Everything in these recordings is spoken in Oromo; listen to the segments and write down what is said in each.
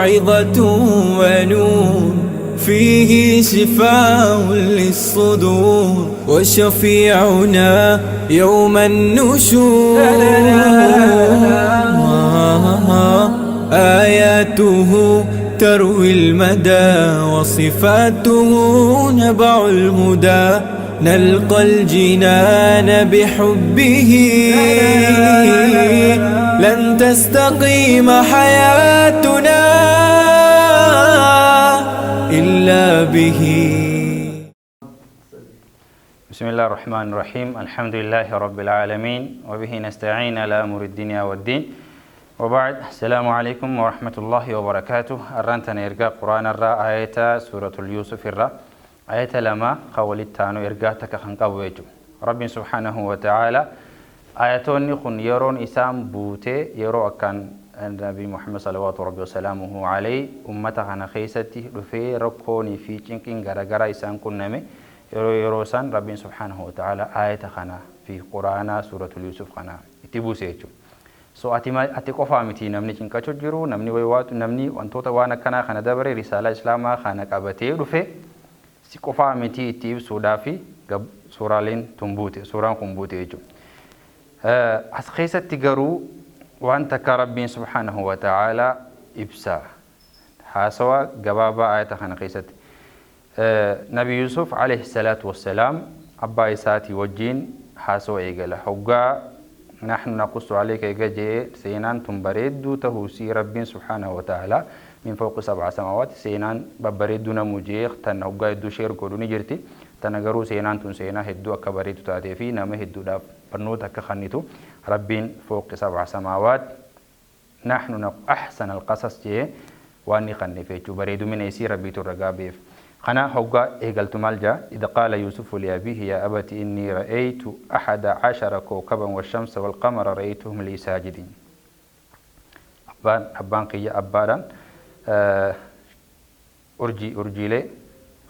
موعظة ونور، فيه شفاء للصدور، وشفيعنا يوم النشور. آياته تروي المدى، وصفاته نبع الهدى، نلقى الجنان بحبه، لن تستقيم حياتنا إلا به. بسم الله الرحمن الرحيم. الحمد لله رب العالمين، وبه نستعين على أمور الدنيا والدين، وبعد. السلام عليكم ورحمة الله وبركاته. أرانتنا إرقاء قرآن الرا آية سورة اليوسف الرا آية لما قول التانو إرقاء تكخنقب ويجو رب سبحانه وتعالى. آياتوني خن يرون إسام بوتي يرو أكان النبي محمد صلوات ربي وسلامه عليه أمتها خيستي رفي ركوني في چنكين غرغرا إسان كنمي يرو يروسان ربي سبحانه وتعالى آية خنا في قرآن سورة اليوسف خنا اتبوسيچو. So ati qofaa miti namni cinqachuu jiru, namni waywaatu, namni wantoota waan akkanaa kana dabare risaalaa islaamaa kana qabatee dhufe si qofaa miti itti ibsuudhaa fi suuraaleen tun buute, suuraan kun buute jechuudha. As keessatti garuu waan takka Rabbiin subhaanahu wa ta'aalaa ibsa. Haasawa gabaabaa ayata kana keessatti. Nabi Yusuf alayhi salaatu wassalaam abbaa isaatii wajjin haasawa eegala. Hoggaa نحن نقص عليك إجاجة سينان تنبريد تهوسي رب سبحانه وتعالى من فوق 7 سماوات سينان ببريد دون مجيخ تنهجا يدو شير كودوني جرتي تنجرو سينان تن سينا هدو أكبريد تأتي في نما هدو داب برنوت كخنيتو رب فوق 7 سماوات نحن أحسن القصص جي واني خني في بريد من يسير ربي ترجع خنا هوجا إيجلت مالجا. إذا قال يوسف لأبيه يا أبت إني رأيت 11 كوكبا والشمس والقمر رأيتهم لي ساجدين. أبان أبان قيا أبارا أرجي أرجي لي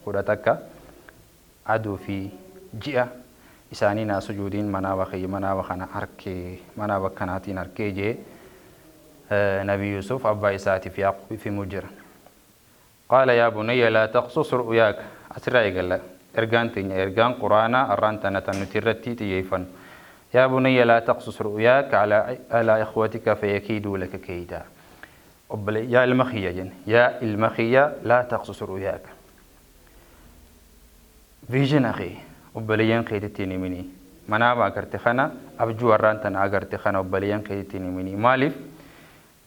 خدتك عدو في جئة إسانينا سجودين مناوخي مناوخنا أركي مناوخناتين أركي جي نبي يوسف أبا إساتي في يعقوب في مجر. قال يا بني لا تقصص رؤياك. أسرع قال إرجان تنيا إرجان قرانا أرانتنا تنترتي تيفن. يا بني لا تقصص رؤياك على إخوتك فيكيدوا لك كيدا. يا المخية جن يا المخية لا تقصص رؤياك. فيجن أخي أبليان خيتتيني مني منابا أقرتخنا أبجو أرانتنا أقرتخنا أبليان خيتتيني مني مالف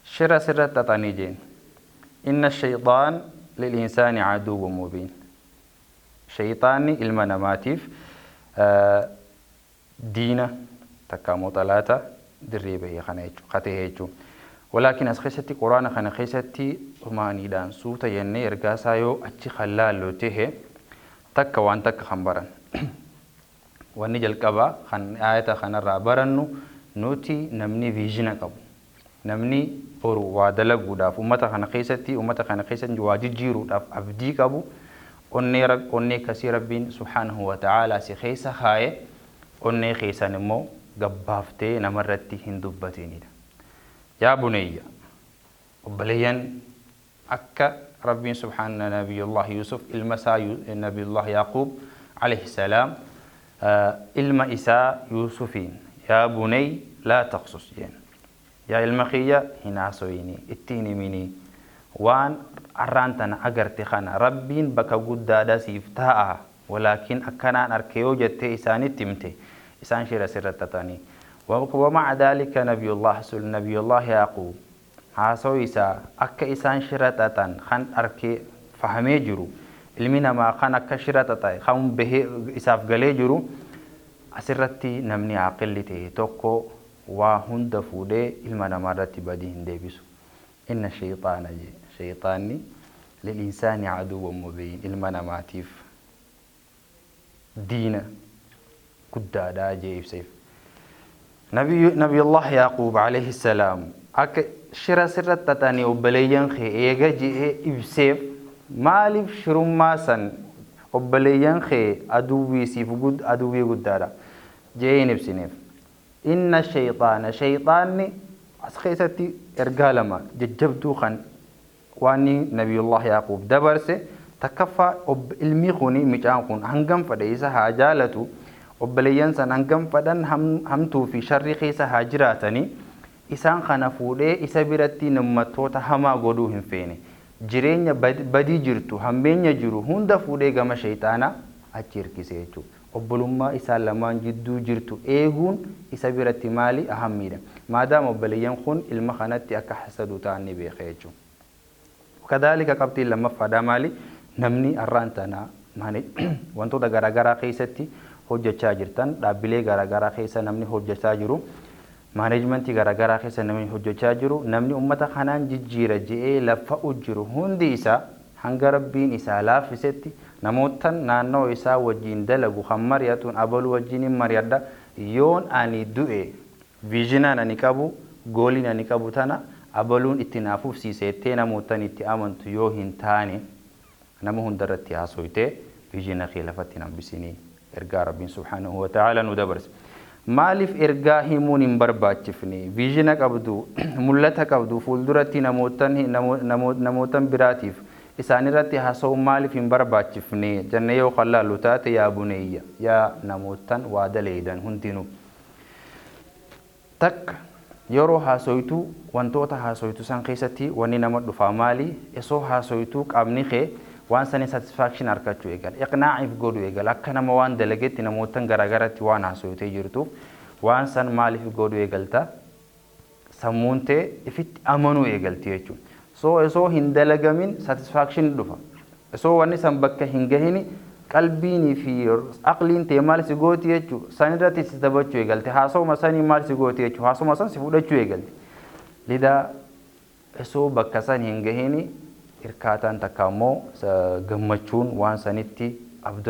شر سر تطاني جن. إن الشيطان للإنسان عدو مبين. شيطاني المناماتيف دينة تكامو ثلاثة دريبه خنيجو خاتيهجو. ولكن أسخيستي قرآن خنخيستي أماني دان سوتا يني إرقاسايو أتشي خلالو تيه تكا وان تكا خنبرن. ونجل كبا خن آية خن الرابرنو نوتي نمني فيجنا كبو نمني boru waa dalaguudhaaf ummata kana keessatti ummata kana keessatti waa jijjiiruudhaaf abdii qabu onnee kasii Rabbiin subhaanahu wa ta'aalaa si keessa kaaye onnee keessan immoo gabbaaftee namarratti hin dubbatinidha. Yaa bunayya obboleeyyan akka Rabbiin subhaana Nabiyullah Yusuf ilma isaa Nabiyullah Yaquub alayhi salaam ilma isaa Yusufiin yaa bunay laa taqsus jeen. يا المخية هنا سويني اتيني مني وان أرانتنا أجرتي خنا ربين بك قد سيفتاء ولكن أكنا أركيو جتي إساني تمتي إسان شير سرتتاني. ومع ذلك نبي الله سل نبي الله يعقوب عاسو إسا أك إسان شرتتان خن أركي فهمي جرو المنا ما خن أك شرتتاي خن به إساف قلي جرو أسرتي نمني عقلتي توكو وهند فودي إلما نمرت بديهن ديبسو. إن الشيطان جي شيطاني للإنسان عدو مبين. إلما نماتيف دين قدادا جيب سيف نبي الله يعقوب عليه السلام أك شرا سرت تتاني وبليان خي إيجا جي إبسيف مالف شرماسا وبليان خي عدوي سيف قد عدوي قدادا جي نبسنيف. إن الشيطان شيطاني أسخيستي إرجالما ججبتو خن Waan Nabiyullah Yaaquub dabarse takkaffaa, ilmi kuni, micaan kun hangam fedhe isa haa jaalatu, obboleeyyan san hangam fedhan hamtuu fi sharrii keessa haa jiraatanii, isaan kana fuudhee isa biratti nammattoota hamaa godhuu hin feene. Jireenya badii jirtu, hammeenya jiru hunda fuudhee gama shayxaanaa achi hirkise jechuudha. Obbolummaa isaan lamaan jidduu jirtu eeguun isa biratti maali ahammiidha. Maadaama obboleeyyan kun ilma kanatti akka hasadu ta'an ni beeka jechuudha. Kadhaalika qabxiin lammaffaadhaa maali? Namni har'aan tana wantoota garaagaraa keessatti hojjechaa jirtan, dhaabbilee garaagaraa keessa namni hojjechaa jiru, management garaagaraa keessa namni hojjechaa jiru, namni ummata kanaan jijjiira je'ee lafa'u jiru hundi isaa hanga Rabbiin isaa laaffisetti namootan naannoo isaa wajjin dalagu kan mari'atuun, abaluu wajjin hin mari'adha, yoon ani du'e vision-aan ani qabu, goal-iin ani qabu tana abaluun itti naaf fufsiisettee namootan itti amantu yoo hin taane, nama hundarratti haasoytee vision kee lafatti hin hambisinii. Ergaa Rabbiin subhaanahu wa ta'ala nu dabarse. Maaliif ergaa himuun hin barbaachifne? Vision qabdu, mul'ata qabdu fuulduratti namootan biraatiif isaanirratti haasa'uun maaliif hin barbaachifne jennee yoo qallaallu taate, yaa bunayya, yaa namootan waa daleeydan hundinuu. Takka yeroo haasoytuu wantoota haasoytu san keessatti wanni nama dhufaa maali? Osoo haasoytuu qaamni kee waan sanii satisfaction argachuu eegala. Iqnaa'iif godhu eegala. Akka nama waan dalagetti namootan garaagaratti waan haasoytee jirtuuf waan san maaliif godhu eegalta? Sammuun tee ifitti amanuu eegalti jechuudha. So osoo hin dalagamin satisfaction dhufa. Osoo wanni san bakka hin gahini qalbiinii fi aqliin tee maal si gooti jechuudha. San irratti si taphachuu eegalte. Haasawuma sanii maal si gooti jechuudha. Haasawuma san si fudhachuu eegalte. Lidaa osoo bakka san hin gahini hirkaataan takka immoo gammachuun waan sanitti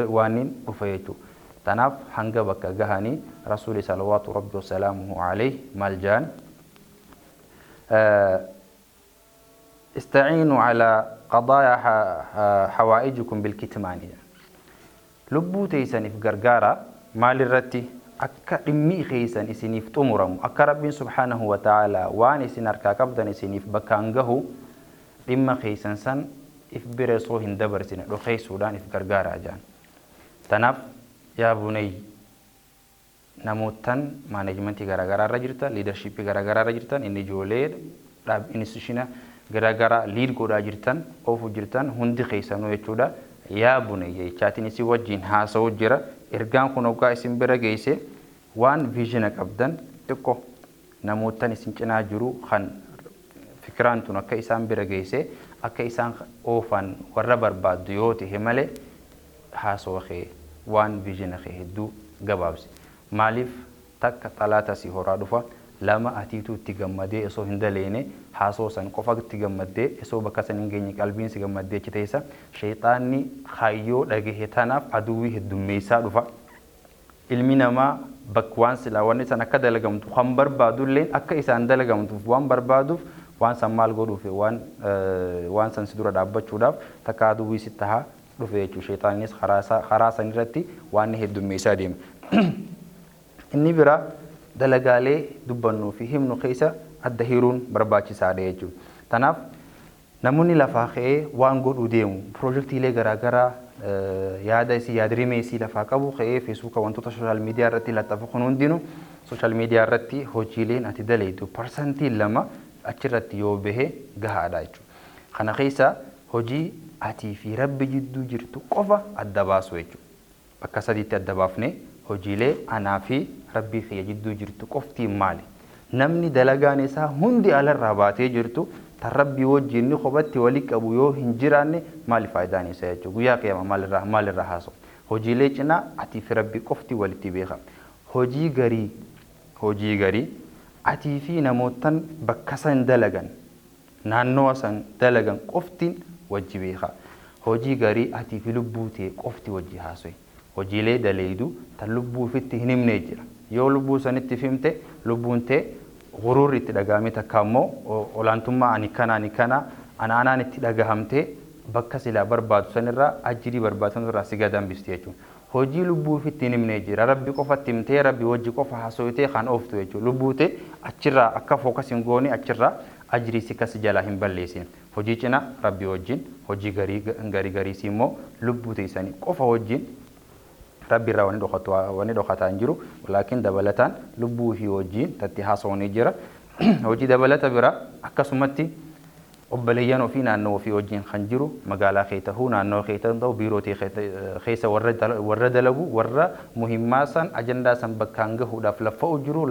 waan hin dhufa jechuudha. Tanaaf hanga bakka gahanii Rasuuli salawaatu Rabbi wasalaamuhu alayhi maal jaan? استعينوا على قضايا حوائجكم بالكتمان. Lubbuu teessaniif gargaara. Maalirratti? Akka dhimmi keessan isiniif xumuramu, akka Rabbiin subhaanahu wa ta'ala waan isin harkaa qabdan isiniif bakkaan gahu, dhimma keessan san if bira osoo hin dabarsine dhokeessuudhaan if gargaaraa jaan. Tanaaf yaa bunay, namootan management garaagaraa irra jirtan, leadership garaagaraa irra jirtan, inni ijoollee institution garaagaraa lead godhaa jirtan, oofuu jirtan hundi keessanuu jechuudha. Yaa bunayya jechaatiin isin wajjin haasa'uu jira. Ergaan kun hoggaa isin bira geesse, waan vision qabdan xiqqoo namootan isin cinaa jiru kan fikiraan tun akka isaan bira geesse, akka isaan oofan warra barbaaddu yoo ta'e malee, haasawa kee waan vision kee hedduu gabaabse. Maaliif? Takka xalaata si horaa dhufa, lama atiitu itti gammadee osoo hin daleene haasoo san qofa itti gammaddee, osoo bakka san hin geenye qalbiin si gammaddee achi teessa. Sheexaanni kaayyoo dhagahe tanaaf aduwwii heddummeessaa dhufa. Ilmi namaa bakka waan silaa wanni san akka dalagamtu kan barbaadulleen akka isaan dalagamtuuf waan barbaaduuf, waan san maal godhuuf, waan san si dura dhaabbachuudhaaf takka aduwwii si tahaa dhufe jechuudha. Sheexaannis karaa san irratti waan heddummeessaa deema. Inni biraa dalagaalee dubbannuu fi himnu keessa adda hiruun barbaachisaadha jechuudha. Tanaaf namoonni lafaa ka'ee waan godhuu deemu, project-iilee garaagaraa, yaada isii, yaadrimee isii lafaa qabu ka'ee Facebook, wantoota social media irratti laxxafu kun hundinuu, social media irratti hojiileen ati dalaytu 2% achirratti yoo bahe gahaadha jechuudha. Kana keessa hojii atii fi Rabbi jidduu jirtu qofa adda baasu jechuudha. Bakka sadiitti adda baafnee, hojiilee anaa fi Rabbii kiyya jidduu jirtu qoftiin maali? Namni dalagaan isaa hundi alarraa baatee jirtu tan Rabbii wajjin inni kophatti walii qabu yoo hin jiraanne, maali faayidaan isaa jechuudha? Guyyaa qiyyaama maalirraa haasa'u? Hojiilee cinaa atii fi Rabbii qofti walitti beeka. Hojii garii atii fi namootan bakka san dalagan, naannawa san dalagan qoftiin wajji beeka. Hojii garii atii fi lubbuu ta'e qofti wajji haasa'e. Hojiilee daleeydu tan lubbuu ofitti hin himne jira. Yoo lubbuu sanitti himte, lubbuun ta'e gururri itti dhagahame, takka immoo olaantummaa ani kana ani kana ana anaan itti dhagahamtee bakka silaa barbaadu sanirraa, ajirii barbaadu sanirraa si gad hambisti jechuudha. Hojii lubbuu ofitti hin himne jira. Rabbi qofatti himtee, Rabbi wajji qofa haasofitee kan ooftu jechuudha. Lubbuu ta'e achirraa akka focus hin goone achirraa Ajrii si kasi jalaa hin balleessine. Hojii cina Rabbii wajjin, hojii garii garii gariisii immoo lubbuu teessanii qofa wajjin. Rabbi irraa wanni dhokatu wanni dhokataa hin jiru, laakiin dabalataan lubbuu ifii wajjiin tatti haasawanii jira. Hojii dabalata biraa akkasumatti obboleeyyan ofii naannoo ofii wajjiin kan jiru, magaalaa kee tahuu, naannoo kee ta'u, biiroo tee keessa warra warra dalagu, warra muhimmaa san, ajandaa san bakkaan gahuudhaaf laffa'u jiru,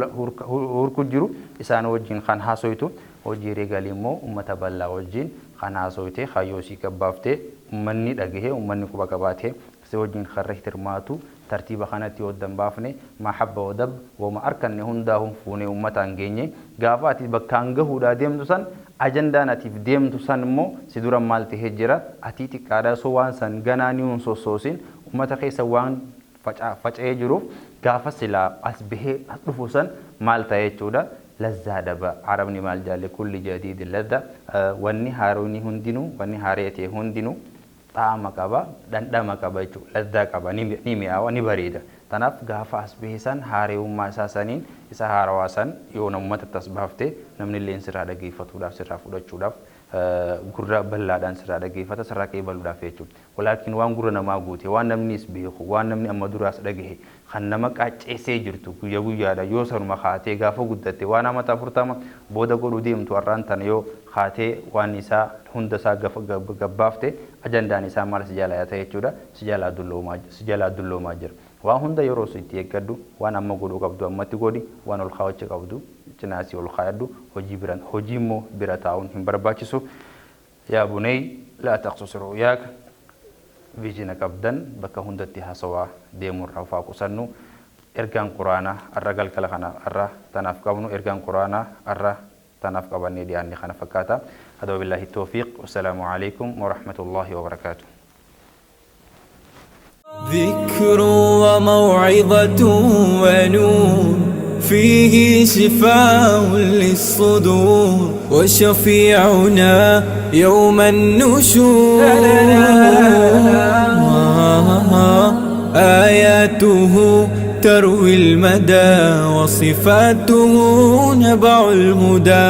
hurku jiru, isaan wajjiin kan haasoytu. Hojii reegalii immoo ummata bal'aa wajjiin kan haasoyte, kaayyoo isii gabbaaftee, ummanni dhagahee, ummanni quba qabaatee si wajjiin karra hirmaatu. Tartiiba kanatti yoo adda hin baafne, maa habba wa dab, wama arkanne hundaahuu fuunee ummataan geenye, gaafa ati bakkaan gahuudhaa deemtu san, ajandaan atiif deemtu san immoo si dura maal tahee jira? Atii xiqqaadha, osoo waan san ganaa ni hin sossoosin ummata keessa waan faca'ee jiruuf, gaafa silaa as bahee as dhufu san maal ta'a jechuudha? Lazzaa dhaba. Arabni maal jaalle? Kulli jadiidin ladda. Wanni haaronni hundinuu, wanni haaree ta'e hundinuu xaama qaba, dhandhama qaba jechuudha, lazzaa qaba, ni mi'aawa, ni bareeda. Tanaaf gaafa as bahe san haarewummaa isaa saniin, isa haarawaa san yoo ummatatti as baafte, namni illeen sirraa dhageeffatuudhaaf, sirraa fudhachuudhaaf gurra bal'aadhaan sirraa dhageeffata, sirraa qeebaluudhaaf jechuudha. Walaakin waan gurra namaa guute, waan namnis beeku, waan namni amma duraas dhagahe, kan nama qaacceessee jirtu guyya guyyaadha yoo sanuma kaatee, gaafa guddatte waan amata 40 booda godhuu deemtu har'aan tana yoo kaatee waan isaa hunda isaa gabbaafte, ajandaan isaa maal si jalaa ta'e jechuudha? Si jalaa dulloomaa, si jalaa dulloomaa jira. Waan hunda yeroo itti eeggadhu. Waan amma godhuu qabdu ammatti godhi, waan ol kaawwacha qabdu cinaasii ol kaayadhu. Hojii bira, hojii immoo bira taa'uun hin barbaachisu. Yaa bunay laa taqsus ru'yaaka. Vision qabdan bakka hundatti haasawaa deemurraa ufaa qusannu. Ergaan quraanaa arra galgala kana arra tanaaf qabnu, ergaan quraanaa arra tanaaf qabannee dhiyaanne kana fakkaata. Hada wabillahi tawfiiq, wassalaamu alaikum warahmatullahi wabarakaatuh. ذكر وموعظة ونور، فيه شفاء للصدور، وشفيعنا يوم النشور. آياته تروي المدى، وصفاته نبع الهدى.